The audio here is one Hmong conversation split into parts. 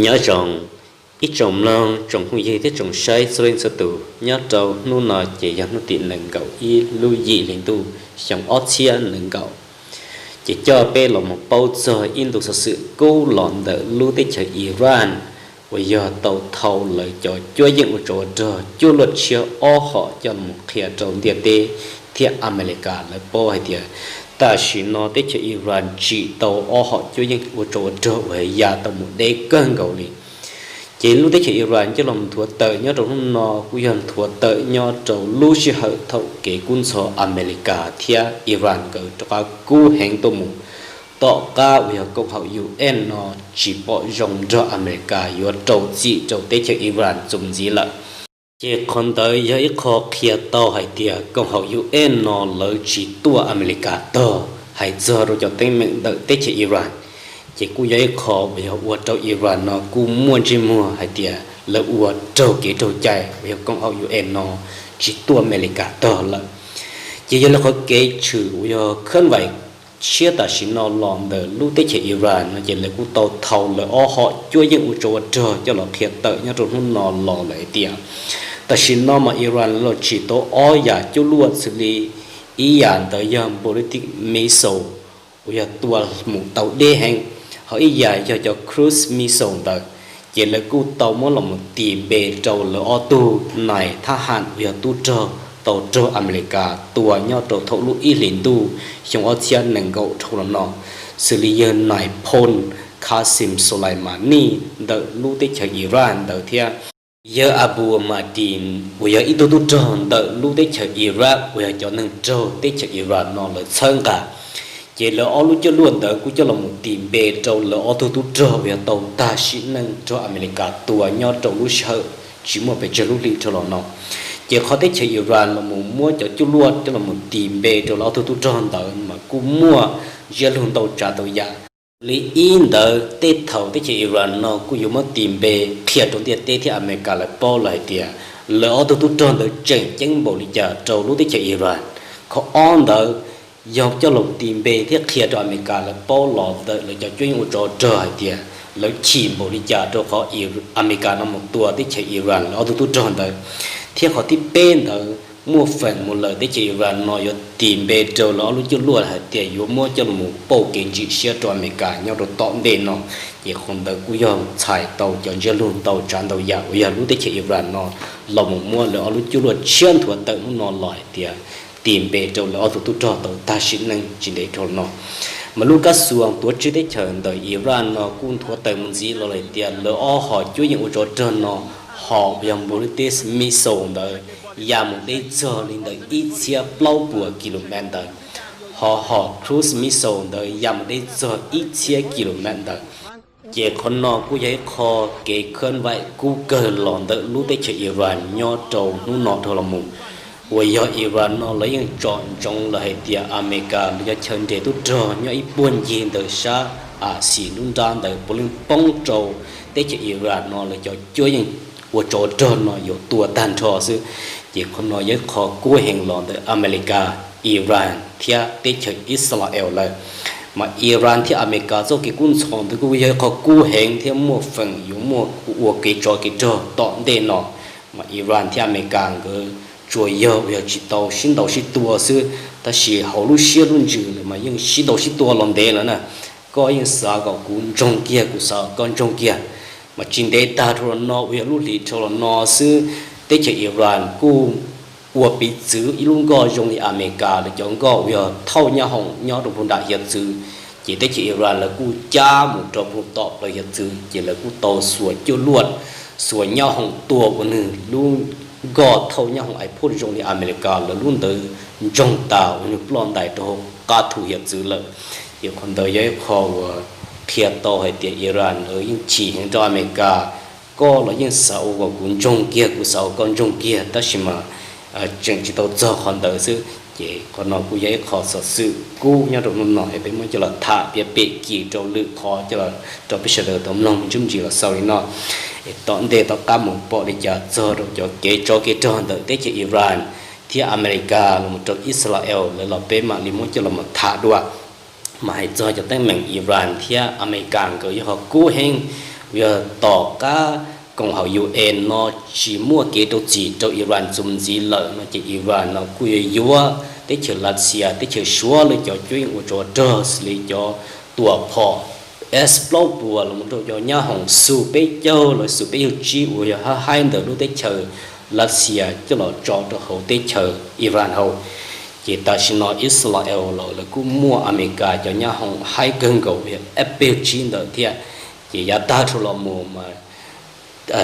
Nyob zoo ib tsoom mloog, tsoom phooj ywg thiab tsoom saib txhua leej txhua tus. Nyob rau hnub no ces yog hnub tim nees nkaum ib lub yim hli ntuj xyoo ob txhiab nees nkaum, ces coj peb los mus paub txog ib ntu xov xwm kub los ntawm lub teb chaws Iran uas yog tau thau lawv cov cuab yeej ua tsov ua rog cuaj luaj tshiab ob hom coj los qhia rau ntiaj teb thiab Amelikas lawv paub hais tias tam sim no teb chaws Iran tsim tau ob hom cuab yeej ua tsov ua rog uas ya tau mus deb kawg nkaus li. Ces lub teb chaws Iran coj los nthuav tawm nyob rau hnub no kuj yog nthuav tawm nyob rau lub sij hawm thaum kev kub ntxhov Amelikas thiab Iran nkawd rov qab kub heev tuaj mus tom qab uas yog koom haum UN no tsis pom zoo nrog Amelikas yuav rau txim rau teb chaws Iran txuas ntxiv lawm. Ces qhov ntawd yog ib qho qhia tau hais tias koom haum UN no lawv tsis tuaj Amelikas tog. Hais txog rau cov teeb meem ntawm teb chaws Iran, ces kuj yog ib qho uas yog ua rau Iran no kuj muaj ntsej muag hais tias lawv ua raug kev raug cai uas yog koom haum UN no tsis tuaj Amelikas tog lawm. Ces yog li qhov kev tshwm uas yog khab vais tshiab tam sim no los ntawm lub teb chaws Iran no ces lawv kuj tau thau lawv ob hom cuab yeej ua tsov ua rog coj los qhia tawm nyob rau hnub no los lawm hais tias tam sim no mas Iran los tsim tau ob yam cuaj luaj xws li ib yam ntawd yog ballistic missile uas yog tua mus tau deb heev, ho ib yam yog cov cruise missile ntawd. Ces lawv kuj tau muab los mus tis npe rau lawv ob tug nais thab ham uas yog tub rog tau raug Amelikas tua nyob rau thaum lub ib hlis ntuj xyoo ob txhiab nees nkaum dhau los no, xws li yawg nais phoo Qasem Soleimani ntawm lub teb chaws Iran ntawd thiab yawg Abu Mahdi uas yog ib tug tub rog ntawm lub teb chaws Iraq uas yog cov neeg raug teb chaws Iran no lawv txhawb nqa. Ces lawv ob lub cuaj luaj ntawd kuj coj los mus tis npe rau lawv ob tug tub rog uas yog tau tag sim neej raug Amelikas tua nyob rau lub sij hawm tsis muaj pes tsawg lub hlis dhau los no. Ces qhov teb chaws Iran los mus muab cov cuaj luaj coj los mus tis npe rau lawv ob tug tub rog ntawd mas kuj muaj ntsiab lug ntau tsav ntau yam. Li ib ntawd tej thaum teb chaws Iran no kuj yuav muab tis npe qhia rau ntiaj teb thiab Amelikas lawv paub lawm hais tias lawv ob tug tub rog ntawd tseem ceeb npaum li cas rau lub teb chaws Iran. Qhov ob ntawd yog coj los tis npe thiab qhia rau Amelikas lawv paub los ntawm lawv cov cuab yeej ua tsov rog hais tias lawv chim npaum li cas rau qhov Amelikas no mus tua teb chaws Iran lawv ob tug tub rog ntawd. Thiab qhov thib peb ntawd muaj feem mus lawm teb chaws Iran no yuav tis npe rau lawv ob lub cuaj luaj hais tias yuav muab coj los pauj kev ntsim siab rau Amelikas nyob rau tom ntej no. Ces qhov ntawd kuj yog txhais tau cov ntsiab lug ntau tsav ntau yam uas yog lub teb chaws Iran no los mus muab lawv ob lub cuaj luaj tshiab nthuav tawm hnub no los hais tias tis npe rau lawv ob tug tub rog tau tag sim neej tsis ntev dhau no. Mas lub kab xuas tuav tswv teb chaws ntawm Iran no kuj nthuav tawm mus ntxiv los hais tias lawv ob hom cuab yeej ua tsov rog no, hom yog ballistic missile ntawd ya mus deb txog li ntawm ib txhiab plaub puas kilomev ntawd, ho hom cruise missile ntawd ya mus deb txog ib txhiab kilomev ntawd. Ces qhov no kuj yog ib qho kev khab vais kub kawg los ntawm lub teb chaws Iran nyob rau hnub no dhau los mus, uas yog Iran no lawv yeej tsom ntsoov lawm hais tias Amelikas lawv cov chaw nres tub rog nyob ib puag ncig ntawm sab Axis lub nrab ntawd puav leej poob rau teb chaws Iran no lawv cov cuab yeej ua tsov rog no yuav tua tag nrho xwb. Ces qhov no yog ib qho kub heev los ntawm Amelikas, Iran thiab teb chaws Israel lawm. Mas Iran thiab Amelikas txoj kev kub ntxhov ntawd kuj yog ib qho kub heev thiab muaj feem yuav muaj ua kev tsov kev rog tom ntej no. Mas Iran thiab Amelikas nkawd tsuas yog uas yog tsis tau sib ntaus sib tua xwb, tab sis hauv lub siab lub ntsws lawm mas yeej sib ntaus sib tua los ntev lawm na. Koj yeej xav kom kuv ntsoog kiag, kuv xav kom koj ntsoog kiag. Mas tsis ntev tag dhau los no uas yog lub hlis dhau los no xwb, teb chaws Iran kuj ua piv txwv ib lub nkoj zoo li Amelikas lawv cov nkoj uas yog thauj nyab hoom nyob rau puag nram hiav txwv. Ces teb chaws Iran lawv kuj cab mus rau puag tom plaws hiav txwv, ces lawv kuj tau xuas cuaj luaj, xuas nyab hoom tua ua nws lub nkoj thauj nyab hoom iPhone zoo li Amelikas lawv lub ntawd ntsoog tas ua nws ploj ntais rau hauv qab thu hiav txwv lawm. Ces qhov ntawd yog ib qho uas qhia tau hais tias Iran lawv yeej chim heev rau Amelikas. Koj los yeej xav ua kom kuv ntsoog kiag, kuv xav ua koj ntsoog kiag, tab sis mas tseem tsis tau txog qhov ntawd xwb. Ces qhov no kuj yog ib qho xov xwm kub nyob rau hnub no es peb muab coj los tham piav pem kis rau lwm qhov coj los rau peb sawv daws tau mloog me ntsis los xaus li no. Es tom ntej tom qab mus pom li cas txog rau cov kev tsov kev rog ntawm teb chaws Iran thiab Amelikas los rau Israel lawv los peb mam li muab coj los tham dua. Mas hais txog cov teeb meem Iran thiab Amelikas nkawd yog qhov kub heev Yog tom qab koom haum UN no tsis muaj kev rau txim rau Iran txuas ntxiv lawm no ces Iran no kuj yuav yuav teb chaws Lav Xias, teb chaws Suav lawv cov cuab yeej ua tsov rog xws li cov tuam phom S plaub puas los rau cov nyab hoom Su peb caug los Su peb caug tsib uas yog haib ntawm lub teb chaws Lav Xias coj los tso rau hauv teb chaws Iran hauv. Ces tam sim no Israel los lawv kuj muaj Amelikas cov nyab hoom haib kawg nkaus yog F peb caug tsib ntawd thiab. Ces yav tag dhau los mus mas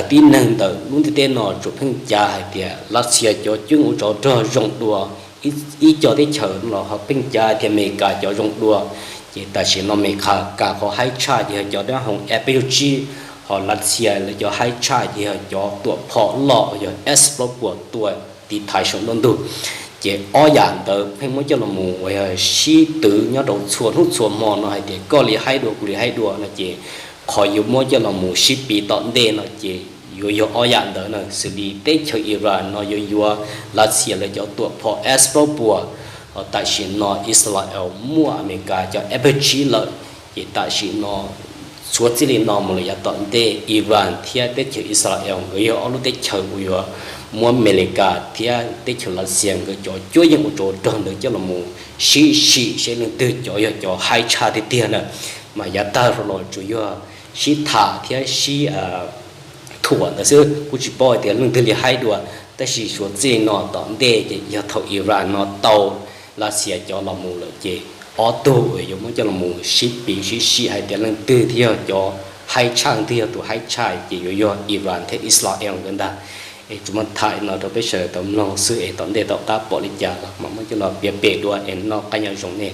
tib neeg ntawm lub ntiaj teb no tsuas pheej cav hais tias Lav Xias cov cuab yeej ua tsov rog zoo dua ib co teb chaws no los ho pheej cav tias Amelikas cov zoo dua. Ces tam sim no Amelikas qhov haib tshaj ces yog cov nyab hoom F peb caug tsib, ho Lav Xias lawv cov haib tshaj ces yog cov tuam phom loj yog S plaub puas tua tiv thaiv saum nruab ntug. Ces ob yam ntawd pheej muab coj los mus uas yog sib twv nyob rau txhua hnub txhua hmo no hais tias koj li haib dua kuv li haib dua no ces qhov yuav muab coj los mus sib piv tom ntej no ces yuav yog ob yam ntawd na, xws li teb chaws Iran no yuav yuav Lav Xias lawv cov tuam phom S plaub puas, ho tam sim no Israel muaj Amelikas cov F peb caug tsib lawm. Ces tam sim no txuav txij li no mus lawm yav tom ntej Iran thiab teb chaws Israel nkawd yog ob lub teb chaws uas yuav muab Amelikas thiab teb chaws Lav Xias nkawd cov cuab yeej ua tsov rog ntawd coj los mus sib sim seb leej twg cov yog cov haib tshaj tiag tiag na. Mas yav tag dhau los tsuas yog sib tham thiab sib thuam ntawd xwb, kuj tsis paub hais tias leej twg li haib dua. Tab sis txuav txij li no tom ntej ces yog thaum Iran no tau Lav Xias cov los mus lawm ces ob tug uas yuav muab coj los mus sib piv sib sim hais tias leej twg thiaj yog cov haib tshaj, leej twg yog tus haib tshaj ces yuav yog Iran thiab Israel nkawd ntag. Es tsuas muab tham li no rau peb sawv daws tau mloog xwb es tom ntej tom qab pom li cas los mam muab coj los piav pem dua es noj qab nyob zoo nej.